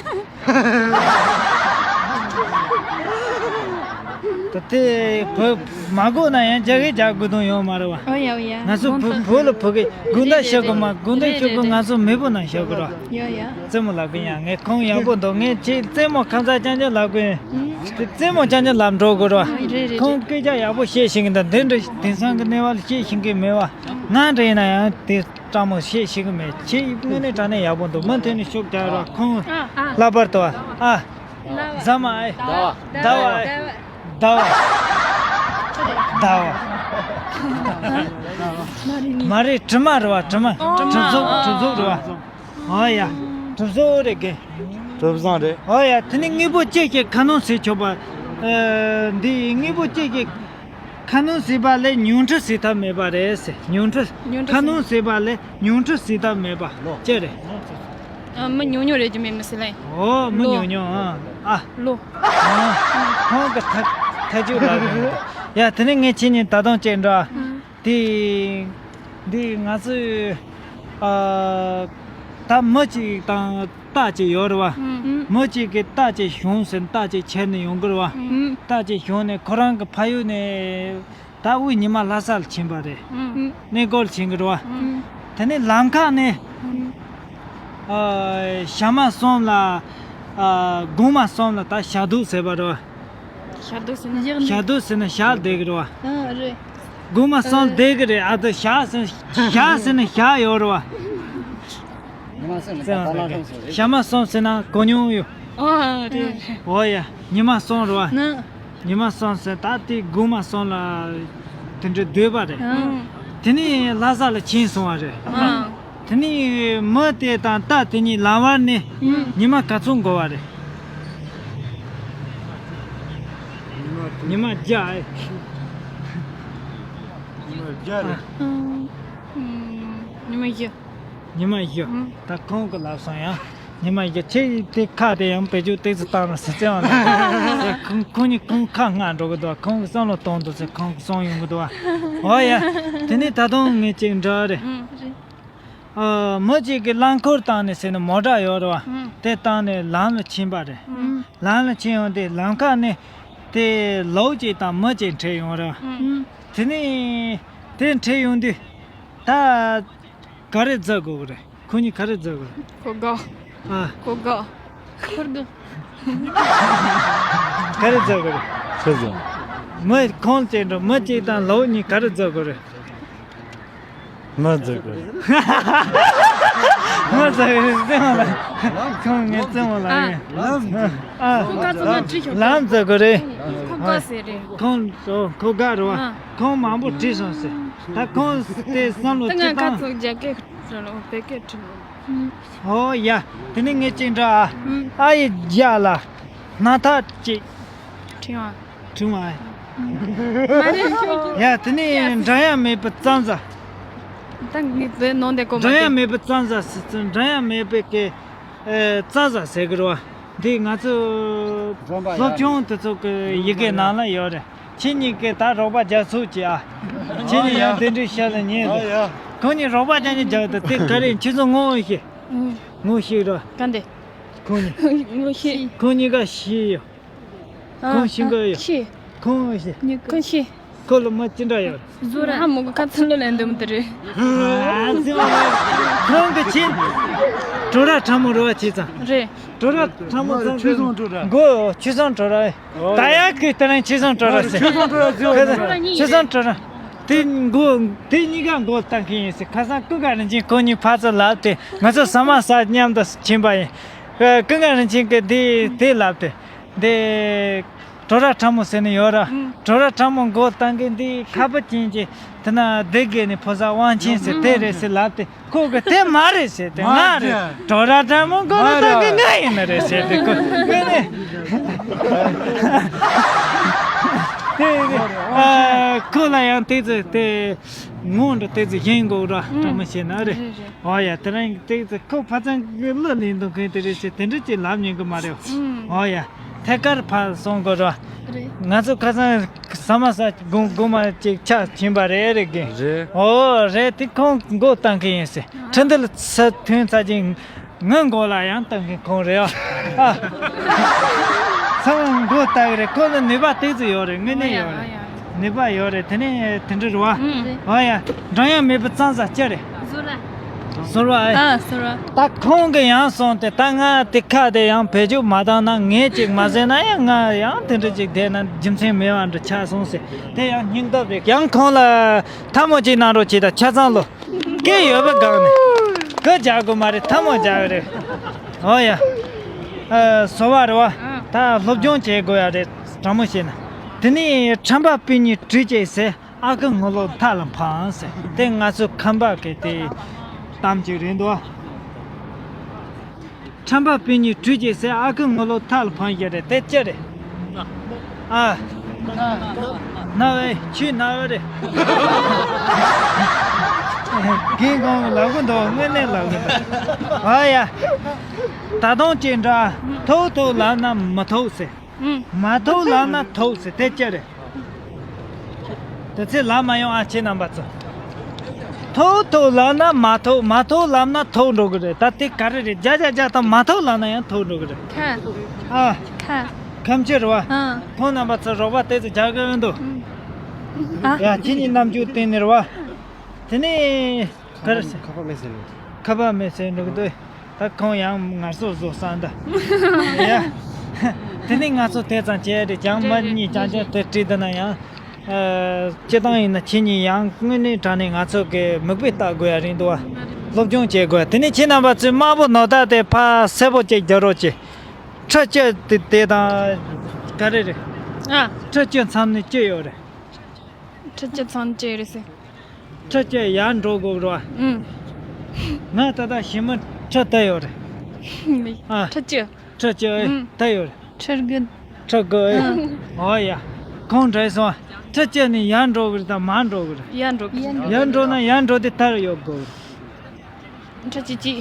ད་དེ་བུ་མ་གོ་ན་ཡང་རྒྱ་སྐད་རྒྱག་དགོས་དོན་ཡོད་མ་རེད་བ། ཨོ་ཡ་ཨོ་ཡ། ང་ཚོ་བུ་བུ་ལ་བུ་གི་དགོང་དག་ཤོད་དགོས་མ། དགོང་དག་ཤོད་དགོས། ང་ཚོ་མེས་པོ་ནང་ཤོད་དགོས་ར། ཡོད་ཡ། རྩེད་མོ་ལབ་གི་ཡང་ངས་ཁོང་ཡག་པོ་འདུག་ངས་ཁྱེད་རྩེད་མོ་ཁ་མཚར་རྐྱང་རྐྱང་ལབ་གི་ཡིན། དེ་རྩེད་མོ་རྐྱང་རྐྱང་ལབ་འགྲོ་དགོས་ར། རེད་རེད། ཁོང་སྐད་ཆ་ཡག་པོ་བཤད་ཤེས་ཀྱི་འདུག་འདི་འདྲ་དེང་སང་གི་གནས་བབ་ལ་བཤད་ཤེས་ཀྱི་མེད་བ། ང་འདྲ་ཡིན་ན་ཡང་དེ་སྤྲང་མོ་བཤད་ཤེས་ཀྱི་མེད། ཁྱེད་དངོས་གནས་དྲང་གནས་ཡག་པོ་འདུག་མུ་མཐུད་ནས་ཤུགས་རྒྱག་རོགས། ཁོང་ལྷག་པར་དུ་ཨ། ཟ་མ་ཨེ། ཟླ་བ། ཟླ་བ་ཨེ། ཟླ་བ། ཟླ་བ། མ་རེད། དྲི་མ་རེད་བ། དྲི་མ། གྲིབ་གཟུགས། གྲིབ་གཟུགས་རེད་བ། ཨོ་ཡ། གྲིབ་གཟུགས་རེད་གི། གྲིབ་བཟང་རེད། ཨོ་ཡ། དེ་ནི་དངོས་པོ་ཅི་ཞིག་ཁ་སྣོན་བྱེད་ཆོག་པ། ཨ། འདི་དངོས་པོ་ཅི་ཞིག་ཁ་སྣོན་བྱེད་པ་ལས་ཉུང་འཕྲི་བྱེད་ཐབས་མེད་པ་རེད་ཟེར། ཉུང་འཕྲི། ཉུང་འཕྲི། ཁ་སྣོན་བྱེད་པ་ལས་ཉུང་འཕྲི་བྱེད་ཐབས་མེད་པ་ཅི་རེད། ཨ། མི་ཉུང་ཉུང་རེད་རྒྱུ་མེད་མི་སྲིད་ལ། ཨོ། མི་ལོ། ཉུང་ཉུང་། ཨ། ཨ། ལོ། ཨ། ཁོང་གི་ཐ་ཐ་ཇུག་ལ། ཡ། དེ་ནས་ངས་ཁྱེད་གཉིས་ད་དུང་གཅིག་འདྲི། ཨ། དེ། འདི་ང་ཚོས། ཨ། ད་མི་གཅིག་དང་རྟ་གཅིག་ཡོད་རེད་བ། ཨ། མི་གཅིག་གིས་རྟ་གཅིག་ཞོན་ཟེར་ན་རྟ་གཅིག་ཁྱེར་ནས་ཡོང་གི་རེད་བ། ཨ། རྟ་གཅིག་ཞོན་ནས་ཁོ་རང་གི་ཕ་ཡུལ་ནས། ད་དབུས་ཉི་མ་ལྷ་ས་ལ་ཕྱིན་པ་རེད། ཨ། གནས་སྐོར་ཕྱིན་གི་རེད་བ། ཨ། དེ་ནས་ལམ་ཁ་ནས། ཨ། ཨ། ཞྭ་དམར་གསུམ་ལ། ཨ། གོང་མ་གསུམ་ལ་ད་ཞྭ་དུག་ཟེར་བ་རེད་བ། ཞྭ་དུག་ཟེར་ན། ཞྭ་དུག་ཟེར་ན་ཞྭ་བསྡད་གི་རེད་བ། ཨ། རེད། གོང་མ་གསུམ། ཨ། བསྡད་གི་རེད། ཨ། ད་ཞྭ་ཟེར། ཞྭ་ཟེར་ན་ཞྭ་ཡོད་རེད་བ། ཉི་མ་གསུམ་ལ་ཞྭ་དམར་གསུམ་ཟེར་རེད། ཞྭ་དམར་གསུམ་ཟེར་ན་གོ་མྱོང་ཡོད། ཨ། རེད། འོ་ཡ། ཉི་མ་གསུམ་རེད་བ། ན། ཉི་མ་གསུམ་ཟེར། ད་དེ་གོང་མ་གསུམ་ལ་དེ་འདྲ་སྡོད་པ་རེད། ཨ། དེ་ནས་ལྷ་ས་ལ་ཕྱིན་སོང་བ་རེད། ཨ། དེ་ནས་མི་དེ་དང་རྟ་དེ་གཉིས་ལམ་བར་ནས། ཨ། ཉི་མ་ག་ཚོད་འགོར་བ་རེད། ཉི་མ་བརྒྱ། ཉི་མ་བརྒྱ་རེད། ཨ། ཉི་མ་བཞི། ཉི་མ་བཞི། ཨ། ད་ཁོང་གིས་ལབ་སོང་ཡ། ཉི་མ་བཞི། ཁྱེད་དེ་ཁ་དེ་ཡང་བེད་སྤྱོད་ཏོག་ཙམ་བཏང་རོགས་ཟེར་བརྩེ་བ་ལ། ཁོང་ཁོང་གཉིས་ཁོང་ཁ་སྔ་འགྲོ་གི་འདུག་ཁོང་གིས་བསམ་བློ་གཏོང་འདུག་ཟེར། ཁོང་གིས་གསུངས་ཡོང་གི་འདུག་ཨོ་ཡ། དེ་ནས་ད་དུང་ངས་གཅིག་འདྲི་རེད། ཨ། མི་གཅིག་གིས་རླངས་འཁོར་བཏང་ནས་ཟེར་ནས་མོ་ཊ་ཡོད་རེད་བ། ཨ། དེ་བཏང་ནས་ལམ་ལ་ཕྱིན་པ་རེད། ཨ། ལམ་ལ་ཕྱིན་ཡོང་དུས་ལམ་ཁ་ནས་དེ་ལོ་གཅིག་དང་མི་གཅིག་འཕྲད་ཡོང་རེད། ཨ། དེ་ནས་དེ་འཕྲད་ཡོང་དུས། ད་ག་རེ་བཟོ་དགོས་ཀྱི་རེད། ཁོ་གཉིས་ག་རེ་བཟོ་དགོས་རེད། ཁོ་དགའ། ཨ། ཁོ་དགའ། ཁོ་དགའ། ག་རེ་བཟོ་དགོས་རེད། ཁོ་བཟོ། མི་ཁོང་གཅིག་འགྲོ། མི་གཅིག་དང་ལོ་གཉིས་ག་རེ་བཟོ་དགོས་རེད། མི་བཟོ་དགོས་རེད། མི་བཟོ་དགོས་རེད། བཙུན་མོ་ལ། ཁོང་ངའི་བཙུན་མོ་ལ་ཡིན། ཨ། ཁོ་དགའ་ཚོ་ང་བྲིས་ཤོག་ལམ་བཟོ་དགོས་རེད། ཁོ་དགའ་ཟེར་རེད། ཁོང་ཁོ་དགའ་རེད་བ། ཨ། ཁོང་མང་པོ་བྲིས་སོང་ཟེར། ད་ཁོང་དེ་བསམ་བློ་ད་ང་ཅིག་ཁ་བཏང་། ཚོ་རྒྱ་སྐད་བོད་སྐད་བྲིས། ཨོ་ཡ། དེ་ནས་ངས་གཅིག་འདྲི་ཨ། ཨ་ཡི་རྒྱ་ལ། སྣ་ཐག་གཅིག་ཕྲེང་བ། ཕྲེང་བ། མ་རེད། ཡ། དེ་ནས་འགྲམ་ཡང་མེད་པའི་གཙང་ཟ། ད་ངས་བོད་ནང་དེ་གོ་མ། འགྲམ་ཡང་མེད་པའི་གཙང་ཟ་ཟེར་ཚུལ། འགྲམ་ཡང་མེད་པའི་གི། ཨེ། རྩྭ་ཟ་ཟེར་གི་རེད་བ། འདི་ང་ཚོ་སློབ་ཆུང་དེ་ཚོ་གི་ཡི་གེ་ནང་ལ་ཡོད་རེད། ཁྱེད་གཉིས་ཀྱིས་ད་རོགས་པ་རྒྱག་ཚུགས་ཀྱིས་ཨ། ཁྱེད་གཉིས་ཡང་དེ་འདྲའི་ཤ་ལ་ཉན་རེད། ཁོང་གཉིས་རོགས་པ་རྒྱག་ནས་རྒྱག་ད། དེ་ག་རེ་ཁྱེད་ཚོ་ངོ་ཤེས། ངོ་ཤེས་ར། ག་འདི། ཁོང་གཉིས། ངོ་ཤེས། ཁོང་གཉིས་ཀ་ཤེས་ཡོད། ཨ། ཁོང་ཤེས་ག་ཡོད། ཤེས། ཁོང་ཤེས། ཁོང་ཤེས། ཁོ་ལ་མ་ཅི་འདྲ་ཡོད། ཟུར་ཧ་མོ་ག་ཚོད་ལོ་ལེན་འདུག་དེ་རེད། ཨ་ཙི་མ་ལ། ཁོང་གི་ཆེད། བྲོ་ར་ཁྲ་མོ་རེད་བ། བྱས་ཙང་། རེད། བྲོ་ར་ཁྲ་མོ་ཚང་ཆོས་བཟང་བྲོ་ར། མགོ་ཆོས་བཟང་བྲོ་ར། ད་ཡག་གི་དེ་རིང་ཆོས་བཟང་བྲོ་ར་ཟེར། ཆོས་བཟང་བྲོ་ར་ཟེར། ཆོས་བཟང་བྲོ་ར། དེ་མགོ་དེ་གཉིས་ཀ་མགོ་བཏང་གི་ཡིན་ཟེར། ཁ་སང་ཀུན་དགའ་རིན་ཆེན་ཁོང་གཉིས་ཕར་ཚུར་ལབ་སྟེ། ང་ཚོ་ཟ་མ་ཟ་མཉམ་དུ་ཕྱིན་པ་ཡིན། ཀུན་དགའ་རིན་ཆེན་གྱིས་དེ་དེ་ལབ་སྟེ། འདི། བྲོ་ར་ཁྲ་མོ་ཟེར་ནི་ཡོད་ར། ཨང་། བྲོ་ར་ཁྲ་མོ་མགོ་བཏང་གི་འདི་ཁ་པ་ཅན་གྱི་དེ་ན་སྡེ་དགེ་ནས་ཕོ་གསར་དབང་ཆེན་ཟེར་དེ་རེད་ཟེར་ལབ་སྟེ། ཁོ་གི་དེ་མ་རེད་ཟེར་ཏེ། མ་ང་རེད། རེད། བྲོ་ར་ཁྲ་མོ་མགོ་ལ་མ་བཏང་གི་རེད། ང་ཡིན་ནི་རེད་ཟེར་ཏེ། ཁོ་ངས་ནི་དེ་ཨ། ཁོ་ལ་ཡང་དེ་ཚོ་དེ་ངོ་འདྲ་དེ་ཚོ་ཞེན་དགོས་ར། ཨང་། ཁྲ་མོ་ཞེན་ན་རེད། རེད་རེད། ཨོ་ཡ། དེ་རིང་དེ་ཚོ་ཁོ་ཕ་ཚང་གི་གླུ་ལེན་འདུག་མཁན་དེ་རེད་ཟེར་དེ་འདྲ་ཅིག་ལབ་མྱོང་གི་མ་རེད། ཨང་། ཨོ་ཡ། ཐད་ཀར་ཕར་སོང་དགོས་ར། རེད། ང་ཚོ་ཁ་སང་ཟ་མ་ཟ་དགོང་དགོང་མ་ཅིག་ཆ་ཕྱིན་པ་རེད། རེད་གི། རེད། ཨོ་རེད། དེ་ཁོང་མགོ་བཏང་གི་ཡིན་ཟེར། ཁྲི་འདི་ལ་ཚ་ཐོན་ཚ་ཅིང་ངའི་མགོ་ལ་ཡང་བཏང་གི་ཁོང་རེད་ཨ། ཚང་མ་མགོ་བཏང་གི་རེད། ཁོ་ལ་ནུས་པ་ཏོག་ཙམ་ཡོད་རེད། དངོས་གནས་ཡོད་རེད། ནུས་པ་ཡོད་རེད། དེ་ནས་དེ་འདྲ་རེད་བ། ཨང་། ཨོ་ཡ། འགྲམ་ཡང་མེད་པའི་གཙང་ཟ་ཅི་རེད། ཟོར་བ། ཟོར་བ་ཨེ། ཨ། ཟོར་བ། ད་ཁོང་གི་ཡང་སོང་སྟེ། ད་ང་དེ་ཁ་དེ་ཡང་བེད་སྤྱོད་མ་བཏང་ན། ངས་ཅིག་མ་ཟེར་ན་ཡང་ང་ཡང་དེ་འདྲ་ཅིག་བསྡད་ན་རྒྱུ་མཚན་མེད་པ་འདྲ་ཆགས་སོང་ཟེར། དེ་ཡང་སྙིང་སྟོབས་རེད། ཡང་ཁོང་ལ་ཐལ་མོ་ཅིག་གནང་རོགས་བྱེད་དང་། ཆ་ཚང་ལོ། སྐད་ཡོད་པ་སྒང་ནས་སྐད་རྒྱག་དགོས་མ་རེད། ཐལ་མོ་རྒྱག་གི་རེད། ཨོ་ཡ། ཨ། ཟོར་བ་རེད་བ། ཨ། ད་སློབ་སྦྱོང་བྱེད་དགོས་ཡ་རེད། དྲང་མོ་བཤད་ན། དེ་ནས་ཁྲམ་པ་སྤུན་གཉིས་གྲོས་བྱས་ཟེར། ཨ་ཁུ་ངོ་ལོག་མཐའ་ལ་འཕངས་ཟེར། དེ་ང་ཚོ་ཁམས་པ་གི་དེ་གཏམ་ཅིག་རེད་འདུག་ཁྲམ་པ་སྤུན་གཉིས་གྲོས་བྱས་ཟེར། ཨ་ཁུ་ངོ་ལོག་མཐའ་ལ་འཕངས་ཡོད་རེད། དེ་ཅི་རེད། ཨ། རྣ་བའི་ཆུ་རྣ་བ་རེད། རྒན་གོང་གི་ལབ་གི་འདུག་དངོས་གནས་ལབ་གི་འདུག་ཨ་ཡ། ད་དུང་ཅིག་འདྲ། ཐུག་ཐུག་ལབ་ན་མི་ཐུག་ཟེར། ཨུམ། མ་ཐུག་ལབ་ན་ཐུག་ཟེར་དེ་ཅི་རེད། དེ་ཚེ་ལབ་མ་ཡོང་ཨ་ཁྱེད་རྣམ་པ་ཚོ། ཐུག་ཐུག་ལབ་ན་མ་ཐུག་མ་ཐུག་ལབ་ན་ཐུག་འགྲོ་གི་རེད། ད་དེ་ག་རེ་རེད། བརྒྱ་བརྒྱ་བརྒྱ་དང་མ་ཐུག་ལབ་ན་ཡང་ཐུག་འགྲོ་གི་རེད། ཁ། ཨ། ཁ། ཁམས་ཆེ་རེད་བ། ཨ། ཁོང་རྣམ་པ་ཚོ་རོགས་པ་དེ་ཚོ་རྒྱག་གི་ཡོད་འདུག་ཨ། ཡ་ཁྱེད་གཉིས་རྣམ་འགྱུར་བསྟན་ནས་རེད་བ། དེ་ནས་ག་རེ་ཟེར། ཁ་པར་མེད་ཟེར་འདུག་ཁ་པར་མེད་ཟེར་འདུག་འདུག་ད་ཁོང་ཡང་ངར་སོ་བཟོ་བསམ་ད། ཡ། དེ་ནས་ང་ཚོ་དེ་ཙམ་བྱས་རེད། ཀྱང་མ་གཉིས་ཀྱང་ཀྱང་དེ་བྲིས་བསྡད་ན་ཡང་། ཨ། སྤྱིར་བཏང་ཡིན་ན་ཁྱེད་གཉིས་ཡང་དངོས་གནས་དྲང་གནས་ང་ཚོ་གི་མིག་དཔེ་ལྟ་དགོས་ཡ་རེད་འདུག་བ། སློབ་སྦྱོང་བྱེད་དགོས་ཡ། དེ་ནས་ཁྱེད་རྣམ་པ་ཚོས་དམར་པོ་ནོར་ད་དེ་ཕ་སེར་པོ་གཅིག་རྒྱག་རོགས་གྱིས། ཁྲི་གཅིག་དེ་དེ་དང་ག་རེ་རེད། ཨ། ཁྲི་གཅིག་མཚམས་ནས་གཅིག་ཡོད་རེད། ཁྲི་གཅིག་མཚམས་གཅིག་རེད་ཟེར། ཁྲི་གཅིག་ཡར་འགྲོ་དགོས་རེད་བ། ཨུམ། ང་ད་ལྟ་ཞི་མི་ཁྲི་དེ་ཡོད་རེད། ཨ། ཁྲི་གཅིག་ཁྲི་གཅིག་ཨུམ། དེ་ཡོད་རེད། ཁྲི་དགུ་ཁྲི་དགུ་ཨུམ། ཨོ་ཡ། ཁོང་འདྲ་སོང་། ཁྲི་གཅིག་ནས་ཡར་འགྲོ་གི་རེད་དང་མར་འགྲོ་གི་རེད། ཡར་འགྲོ་གི་ཡར་འགྲོ་ན་ཡར་འགྲོ་དེ་ལྟར་ཡོད་དགོས། ཁྲི་གཅིག་གཅིག་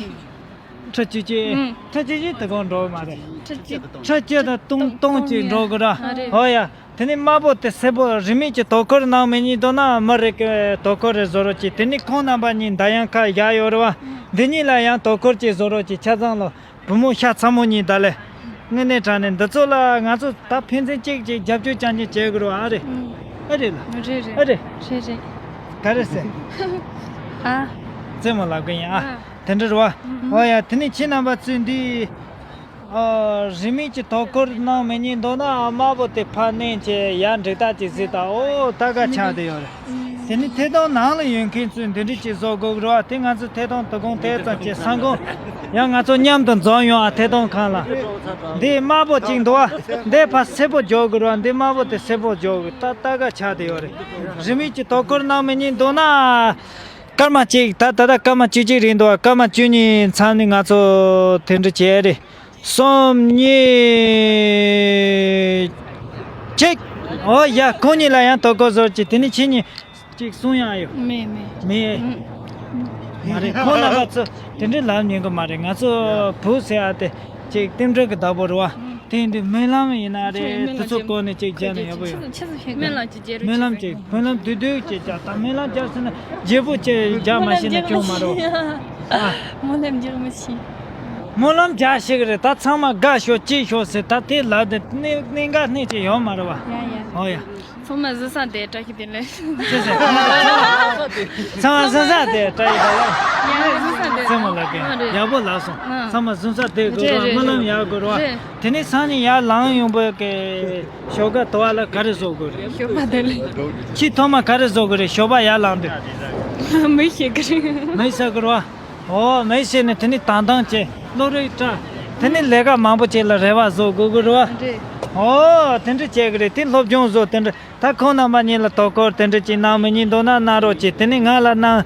ཁྲི་གཅིག་གཅིག་ཨུམ། ཁྲི་གཅིག་གཅིག་དེ་གང་འགྲོ་མ་རེད། ཁྲི་གཅིག་ཁྲི་གཅིག་དང་སྟོང་སྟོང་གཅིག་འགྲོ་གི་ར། ཨ་རེད། ཨོ་ཡ། དེ་ནས་དམར་པོ་དེ་སེར་པོ་རིན་མེད་ཀྱི་དོ་ཁུར་གནང་མི་ཉན་འདུག་ན་མི་རེ་གི་དོ་ཁུར་རེ་བཟོ་རོགས་གྱིས། དེ་ནས་ཁོང་རྣམ་པ་གཉིས་མདའ་ཡང་ཁ་བཞག་ཡོད་རེད་བ། འདི་གཉིས་ལ་ཡང་དོ་ཁུར་གྱིས་བཟོ་རོགས་གྱིས། ཆ་ཚང་ལོ་བུ་མོ་ཤ་ཚ་མོ་གཉིས་ད་ལས། དངོས་གནས་དྲང་གནས་འདི་ཚོ་ལ་ང་ཚོ་ད་ཕན་ཚུན་གཅིག་གཅིག་རྒྱབ་སྐྱོར་རྐྱང་རྐྱང་བྱེད་དགོས་རེད་བ། ཨ་རེད། ཨུམ། ཨ་རེད་ལ། རེད་རེད། ཨ་རེད། རེད་རེད། ག་རེ་ཟེར། ཨ། རྩེད་མོ་ལབ་གི་ཡིན་ཨ། ཨ། དེ་འདྲ་རེད་བ། ཨུམ། ཨོ་ཡ། དེ་ནས་ཁྱེད་རྣམ་པ་ཚོས་འདི། ཨ། རིན་མེད་ཀྱི་དོ་ཁུར་གནང་མི་ཉན་འདུག་ན་དམར་པོ་དེ་ཕར་མནན་བྱས་ཡར་འགྲིག་ཐག་ཅིག་གཟིགས་དང་། ཨོ་ད་ག་ཆགས་བསྡད་ཡོད་རེད། དེ་ནི་ཐད་གཏོང་ནང་ལ་ཡོད་མཁན་ཚོས་འདི་འདྲ་ཅིག་བཟོ་དགོས་ཀྱི་རེད་བ། དེ་ང་ཚོ་ཐད་གཏོང་དོ་དགོང་དེ་ཙམ་བྱས་སང་དགོང་ཡང་ང་ཚོ་མཉམ་དུ་འཛོམས་ཡོང་ཨ། ཐད་གཏོང་ཁང་ལ། འདི་དམར་པོ་གཅིག་འདུག་བ། འདི་ཕར་སེར་པོ་འཇོག་དགོས་རེད་བ། འདི་དམར་པོ་དེ་སེར་པོ་འཇོག་དགོས། ད་ད་ག་ཆགས་བསྡད་ཡོད་རེད། རིན་མེད་ཀྱི་དོ་ཁུར་གནང་མི་ཉན་འདུག་ན། སྐར་མ་གཅིག་ད་ད་ལྟ་སྐར་མ་བཅུ་གཅིག་རིང་འདུག་བ། སྐར་མ་བཅུ་གཉིས་མཚམས་ནས་ང་ཚོ་དེ་འདྲ་བྱས་རེད། གསུམ། གཉིས། གཅིག་ཨོ་ཡ། ཁོང་གཉིས་ལ་ཡང་དོ་ཁུར་བཟོ་རོགས་གྱིས། དེ་ནས་ཁྱེད་གཉིས་གཅིག་གསུང་ཡག་ཡོད། མེད་མེད། མེད། ཨུམ། མ་རེད། ཁོང་རྣམ་པ་ཚོ་དེ་འདྲའི་ལབ་ཉན་གི་མ་རེད། ང་ཚོ་བུ་ཟེར་ཡག་དེ་གཅིག་རྟེན་འབྲེལ་གྱི་བདག་པོ་རེད་བ། ཨུམ། དེ་ཡིན་དུས་སྨོན་ལམ་ཡིན་ན་རེད། དེ་ཚོ་སྐོར་ནས་གཅིག་བརྒྱབ་ན་ཡག་པོ་ཡོད། སྨོན་ལམ་གྱི་རྒྱལ་རོ། སྨོན་ལམ་གཅིག་སྨོན་ལམ་བདུད་བདུད་ཅེས་བྱ་དང་། སྨོན་ལམ་རྒྱག་ཟེར་ན་རྒྱལ་པོ་ཅེས་རྒྱག་མ་ཤེས་ན་སྐྱོན་མ་རེད། ཨ། སྨོན་ལམ་རྒྱག་མི་ཤེས། སྨོན་ལམ་རྒྱག་ཤེས་གི་རེད། ད་ཚང་མ་དགའ་ཤོག་ཅིག་ཤོག་ཟེར། ད་དེ་ལབ་དེ་གནས་གནས་འགག་གནས་ཅིག་ཡོད་མ་རེད་བ། ཡ་ཡ། ཨོ་ཡ། ཚང་མ་གཟིམ་ས་དེ་བཀྲ་ཤིས་བདེ་ལེགས། ཅི་ཟེར། ཚང་མ་གཟིམ་ས་དེ་བཀྲ་ཤིས་བདེ་ལེགས། ཡ་གཟིམ་ས་དེ། རྩེད་མོ་ལབ་གི། ཨ་རེད། ཡག་པོ་ལབ་སོང་། ཨ། ཚང་མ་གཟིམ་ས་དེ་དགོས་རེད་བ། རེད་རེད། སྨོན་ལམ་རྒྱག་དགོས་རེད་བ། རེད། དེ་ནས་སང་ཉིན་ཡར་ལངས་ཡོང་བའི་གི་ཞོགས་ཀ་དུ་བ་ལ་ག་རེ་བཟོ་དགོས་རེད། ཞོགས་པ་དེ་ལ། ཁྱི་ཐོག་མ་ག་རེ་བཟོ་དགོས་རེད། ཞོགས་པ་ཡར་ལངས་དུས། མི་ཤེས་གི་རེད། མི་ཤེས་གི་རེད་བ། ཨོ་མི་ཤེས་ནས་དེ་ནས་དང་དང་བྱས་བློ་རིག་བཀྲ། དེ་ནས་ལས་ཀ་མང་པོ་བྱས་ལ་རེ་བ་བཟོ་དགོས་གི་རེད་བ། རེད། ཨོ་དེ་འདྲ་བྱས་གི་རེད། དེ་སློབ་སྦྱོང་བཟོ་དེ་འདྲ། ད་ཁོང་རྣམ་པ་གཉིས་ལ་དོ་ཁུར་དེ་འདྲ་ཅིག་གནང་མི་ཉན་འདུག་ན་གནང་རོགས་གྱིས། དེ་ནས་ང་ལ་གནང་།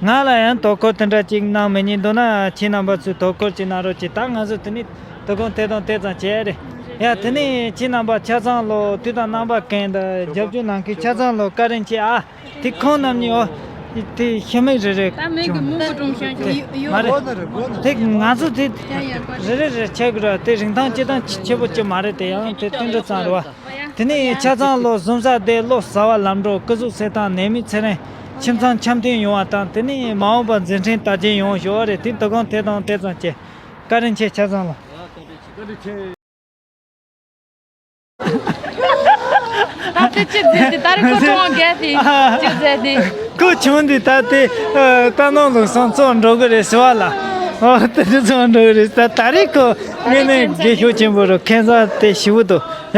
ང་ལ་ཡང་དོ་ཁུར་དེ་འདྲ་ཅིག་གནང་མི་ཉན་འདུག་ན་ཁྱེད་རྣམ་པ་ཚོས་དོ་ཁུར་ཅིག་གནང་རོགས་གྱིས། ད་ང་ཚོ་དེ་ནས་དོ་དགོང་དེ་དང་དེ་ཙམ་བྱས་རེད། ཡ་དེ་ནས་ཁྱེད་རྣམ་པ་ཆ་ཚང་ལོ་དུས་དང་རྣམ་པ་ཀུན་ཏུ་རྒྱབ་སྐྱོར་གནང་མཁན་ཆ་ཚང་ལོ་བཀའ་དྲིན་ཆེ་ཨ། དེ་ཁོང་རྣམ་གཉིས་ཨོ། དེ་ཤི་མིག་རེ་རེ་ད་མིག་གི་མུ་གུ་ཀྲུང་ཤང་ཤང་ཡོད་མ་རེད། དེ་ང་ཚོ་དེ་ཡ་ཡ་བཀའ་དྲིན། རེ་རེ་རེ་བྱེད་དགོས་ར། དེ་རིན་ཐང་སྤྱི་དང་ཆེ་པོ་ཅིག་མ་རེད། དེ་ཡང་དེ་བསྟུན་གྲོས་ཙམ་རེད་བ། དེ་ནས་ཆ་ཚང་ལོ་གཟུམ་ས་བདེ། བློ་གསར་བ་ལམ་འགྲོ། སྐུ་གཟུགས་གསལ་ཐང་། ནད་མེད་ཚེ་རིང་། ཁྱིམ་ཚང་འཆམ་མཐུན་ཡོང་བ་དང་། དེ་ནས་མ་འོངས་པ་མཛད་འཕྲིན་དར་རྒྱས་ཡོང་ཤོག་རེད། དེ་དོ་དགོང་དེ་དང་དེ་ཙམ་བྱས། བཀའ་དྲིན་ཆེ་ཆ་ཚང་ལ། ད་དེ་ཅི་མཛད་དེ་ད་རེས་ཁོ་གྲོངས་རྒྱལ་དེ་ཅི་མཛད་དེ། ཁོ་བྱུང་དེ་ད་དེ་ད་ནང་ལོག་སོང་ཚོགས་འགྲོ་གི་རེད་ཟེར་བ་ལ། ཨོ་དེ་དུས་ཚོགས་འགྲོ་གི་རེད། ད་ད་རེས་ཁོ་དངོས་གནས་དགེ་ཕྱོགས་ཆེན་པོ་རུ་ཁན་ས་དེ་ཞི་བོ་དོ་ཡ།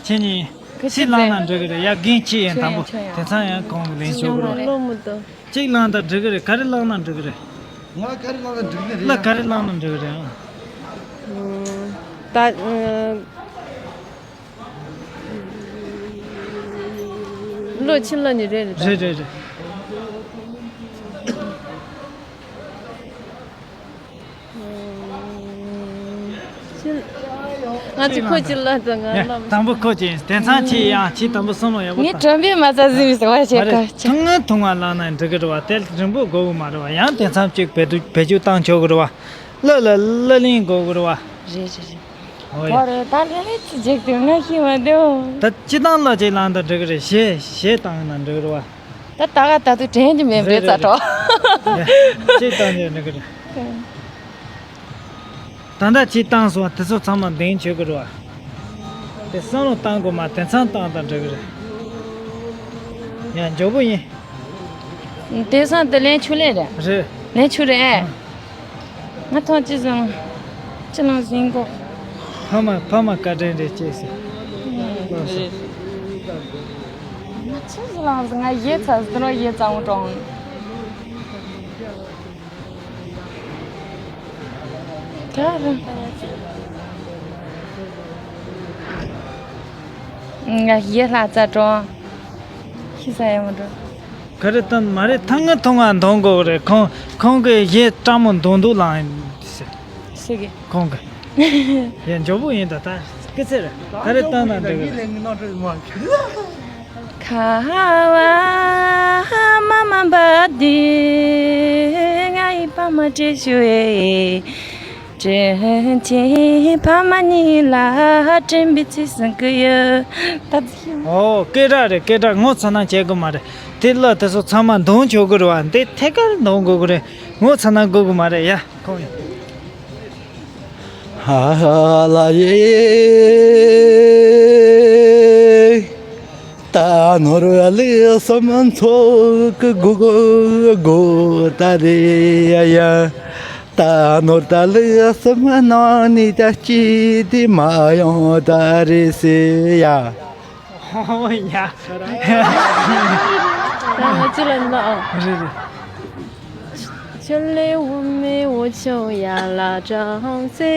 ཁྱེད་གཉིས་ཁྱི་ལང་ན་འགྲིག་གི་རེད་ཡ། རྒན་ཁྱི་ཡིན་དང་པོ་དེ་ཚང་ཡང་གོང་གི་ལེན་ཆོག་གི་རེད། གཅིག་ལང་ད་འགྲིག་གི་རེད། ག་རེ་ལང་ན་འགྲིག་གི་རེད། ང་ག་རེ་ལང་ན་འགྲིག་གི་རེད། ལ་ག་རེ་ལང་ན་འགྲིག་གི་རེད། ད་ལོ་ཕྱི་ལ་ནི་རེད་རེད། རེད་རེད་རེད། ཕྱི་ ང་ཚོ་ཁོ་ཅི་ལ་དང་ང་ལ། དང་པོ་ཁོ་ཅི་ཡིན། དེང་སང་ཁྱེད་ཡང་ཁྱེད་དང་པོ་བསམ་བློ་ཡག་པོ་ངས་བཏང་། དྲན་པས་མ་ཚར་ཟིན་པའི་ཟེར་བ་བྱས་མ་རེད། ཀ་ཆ། ཐུང་ངུ་ཐུང་ངུ་བླངས་ན་འགྲིག་གི་རེད་བ། དེ་རིང་པོ་དགོས་གི་མ་རེད་བ། ཡང་དེང་སང་གཅིག་བེད་སྤྱོད་བེད་སྤྱོད་བཏང་ཆོག་གི་རེད་བ། གླུ་ལ་གླུ་ལེན་དགོས་གི་རེད་བ། རེད་རེད་རེད། ཨོ་ཡ། ཨོ་རེད། ད་ལན་ལན་ཅི་བྱེད་དུས་ང་ཤེས་མ་འདུག་ད་སྤྱི་བཏང་ལ་ཅིག་བླངས་དང་འགྲིག་གི་རེད། གཞས་གཞས་བཏང་ན་འགྲིག་གི་རེད་བ། ད་ད་ག་ད་དུ་དྲན་གྱི་མེད་པའི་རེད་རྩ་རེད་གྲོགས། རེད། ཡ། ཅིག་བཏང་ནས་འགྲིག་གི་རེད། ད་ལྟ་ཅིག་བཏང་སོང་བ་དེ་ཚོ་ཚང་མ་འདེང་ཆོག་གི་རེད་བ། དེ་བསམ་བློ་བཏང་དགོས་མ། དེང་སང་བཏང་དང་འགྲིག་གི་རེད། ཡ། མགྱོགས་པོ་ཡིན། དེང་སང་དེ་ལན་ཆུ་ལེན་རེད། རེད། ལན་ཆུ་རེད། ང་ཐོང་ཅི་བཟང་། ཅི་ལང་ཟིན་གོ། ཕ་མ་ཕ་མ་བཀའ་དྲིན་རེད་ཅེས་ཟེར། རེད། ང་ཆི་ཟིག་ལང་ཟིན། ང་ཡེ་ཚ་ཟིན་རོ་ཡེ་ཙང་གྲོང་། ད་རུང་ང་ཡེ་ལྷ་ཙ་གྲོང་། ཤི་ས་ཡོང་འགྲོ། ག་རེ་བཏང་མ་རེད། ཐང་ང་ཐོང་ང་འདོན་དགོས་རེད། ཁོང་ཁོང་གིས་གཞས་སྤྲང་མོ་འདོན་འདུག་ལངས་ཟེར། སུ་གི། ཁོང་གི། ཡ། མགྱོགས་པོ་ཡིན་ད། ད་སྐད་ཆ་རེད། ག་རེ་བཏང་ན་འགྲིག་གི་རེད། ཁ་བ་མ་མ་འབའ་དི། ང་ཡི་ཕ་མ་བཀྲ་ཤིས་ཨེ། དྲིན་ཆེན་ཕ་མ་གཉིས་ལ་དྲན་པའི་ཚིག་གསུང་གི་ཡོད། ད་ཅི་ཤེས། ཨོ། སྐད་གྲགས་རེད། སྐད་གྲགས་ངོ་ཚ་ན་བྱེད་དགོས་མ་རེད། དེ་གླུ་དེ་ཚོ་ཚང་མ་འདོན་ཆོག་གི་རེད་བ། འདི་ཐད་ཀར་འདོན་དགོས་གི་རེད། ངོ་ཚ་ན་དགོས་གི་མ་རེད། ཡ། ཁོང་ཡིན། ཧ་ཧ་ལ་ཡེ། ད་ནོར་བ་ལུག་གསུམ་ཚོགས་ཀྱི་སྒོ་སྒོ་ད་རེ་ཡ། ད་ནོར་ད་ལུག་གསུམ་ནང་ནས་ད་སྐྱིད་དེ་མ་ཡོང་ད་རེ་སེ་ཡ། ཨོ་ཡ། ད་ང་ཅི་ལ་ན་ཨ། རེད་རེད། ཆུ་ལས་འོ་མའི་འོ་ཆུ་ཡར་ལ་གྲང་སེ་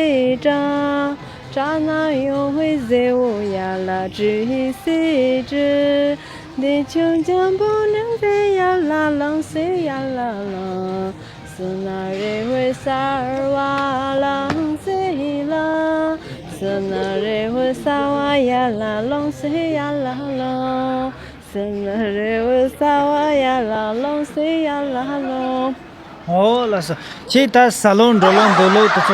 གྲང་། བྲག་ན་ཡོང་བའི་ཟེ་འོ་ཡར་ལ་དྲི་སེ་དྲི། འདི་ཆུ་འཇམ་པོ་ནང་སེ་ཡར་ལ་ལངས་སེ་ཡར་ལ་ལངས། སུ་ན་རེ་བའི་སར་བ་ལངས་སེ་ལངས། སུ་ན་རེ་བའི་ས་བ་ཡར་ལ་ལངས་སེ་ཡར་ལ་ལངས། སུ་ན་རེ་བའི་ས་བ་ཡར་ལ་ལངས་སེ་ཡར་ལ་ལངས། ཨོ་ལགས་སོ། ཁྱེད་ད་ཟ་ལོང་འགྲོ་ལོང་འདུག་ལོག་དེ་ཚོ།